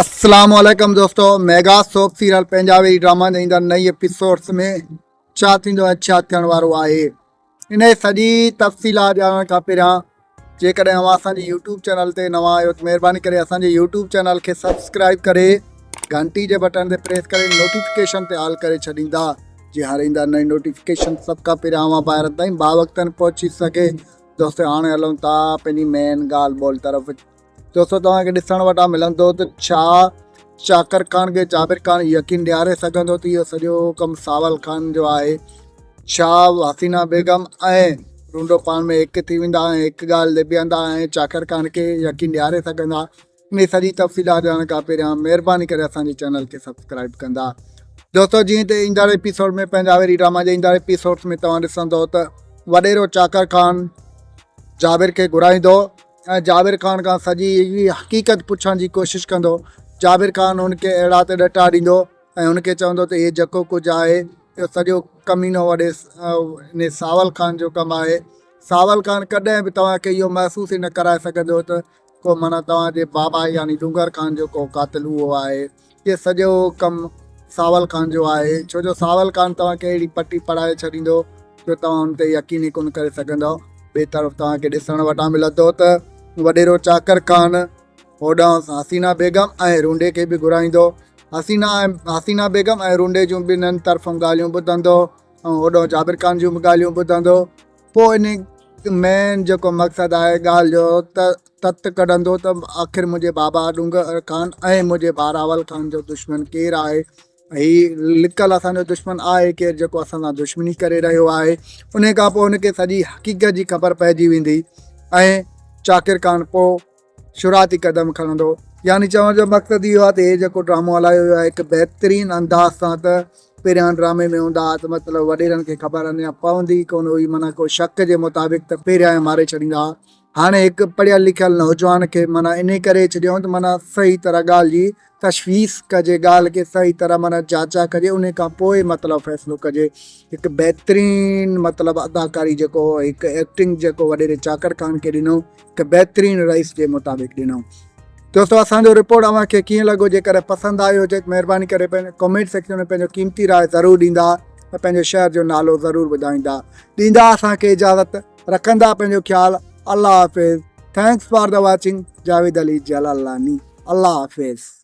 اسلام عليڪم دوستو ميگا سوپ سيريل پنهنجا ويري ڊراما جي ايندڙ نئين ايپيسوڊس ۾ ڇا ٿيندو ۽ ڇا ٿيڻ وارو آهي ان سڄي تفصيلات ڄاڻڻ کان پهريان جيڪڏهن اوهان اسان جي يوٽيوب چينل تي نوان آهيو ته مهرباني ڪري اسان جي يوٽيوب چينل کي سبسڪرائب ڪري گهنٽي جي بٽڻ تي پريس ڪري نوٽيفڪيشن تي آل ڪري ڇڏيندا جي هر ايندڙ نئين نوٽيفڪيشن سڀ کان پهريان اوهان ڀائرن تائين باوقتن پهچي سگهي دوستو هاڻي هلون ٿا پنهنجي مين ڳالهه ٻولهه طرف دوستو توهان کي ڏسڻ وٽان ملندو ته ڇا چاڪر خان کي جابر خان يقين ڏياري سگهندو ته اهو سڄو ڪم ساول خان جو آهي ڇا حسينا بيگم ۽ رونڊو پاڻ ۾ هڪ ٿي ويندا ۽ هڪ ڳالهه تي بيهندا ۽ چاڪر خان کي يقين ڏياري سگهندا انهي سڄي تفصيلات ڄاڻڻ کان پهريان مهرباني ڪري اسان جي چينل کي سبسڪرائب ڪندا دوستو جيئن ته ايندڙ ايپيسوڊ ۾ پنهنجا ويري ڊراما جي ايندڙ ايپيسوڊ ۾ توهان ڏسندو ته وڏيرو چاڪر خان جابر کي گهرائيندو ۽ جابر خان کان سڄي حقيقت پڇڻ جي ڪوشش ڪندو. جابر خان هن کي اهڙا ته ڏٽا ڏيندو ۽ هن کي چوندو ته هي جيڪو ڪجهه آهي اهو سڄو ڪمينو وڏي انهي ساول خان جو ڪم آهي. ساول خان ڪڏهن به توهان کي اهو محسوس ئي نه ڪرائي سگهندو ته ڪو معنيٰ توهان جي بابا يعني ڏونگر خان جو ڪو قاتل اهو آهي. اهو سڄو ڪم ساول خان جو آهي، ڇو جو ساول خان توهان کي اهڙي پٽي پڙهائي ڇڏيندو جو توهان ان تي يقين ئي ڪونه ڪري سگهندؤ. ٻئي طرف توهان کي ڏسڻ وٽان ملندو ته وڏيرو چاڪر خان هوڏانهن حسينا بيگم ۽ رونڊي کي به گهرائيندو. حسينا ۽ حسينا بيگم ۽ رونڊي جون ٻنهن طرفون ڳالهيون ٻڌندو ۽ هوڏانهن جابر خان جون به ڳالهيون ٻڌندو. پوء ان مين جيڪو مقصد آهي ڳالهه جو ته تت ڪڍندو ته آخر منهنجي بابا ڏونگر خان ۽ منهنجي ڀاء راول خان جو دشمن ڪير آهي؟ هي لڪل اسان جو دشمن آهي ڪير جيڪو اسان سان دشمني ڪري رهيو آهي؟ انهي کان پوء هن کي سڄي حقيقت جي خبر پئجي ويندي ۽ چاڪر خان پوء شروعاتي قدم کڻندو. يعني چوڻ جو مقصد اهو آهي ته هي جيڪو ڊرامو هلايو ويو آهي هڪ بهترين انداز سان ته پهريان ڊرامي ۾ هوندا ها ته مطلب وڏيرن کي خبر اڃا پوندي ئي ڪونه هئي معنيٰ ڪو شڪ جي مطابق ته پهريان ئي ماري ڇڏيندا ها هاڻي هڪ پڙهيل لکيل نوجوان کي معنيٰ انهي ڪري ڇڏيائون ته معنيٰ صحيح طرح ڳالهه جي تشويش ڪجي ڳالهه کي صحيح طرح معنيٰ جاچا ڪجي انهي کان پوء مطلب فيصلو ڪجي هڪ بهترين مطلب اداڪاري جيڪو هڪ ايڪٽنگ جيڪو وڏيري چاڪر خان کي ڏنو هڪ بهترين رئيس جي مطابق ڏنو دوستو اسان جو رپورٽ اوهان کي ڪيئن لڳو جيڪڏهن پسند آيو هجي ته مهرباني ڪري پنهنجو ڪمينٽ سيڪشن ۾ پنهنجو قيمتي راء ضرور ڏيندا ۽ پنهنجي شهر جو نالو ضرور ٻڌائيندا ڏيندا اسان کي اجازت رکندا پنهنجو خيال الله حافظ thanks for the watching Javed Ali Jalalani Allah Hafiz.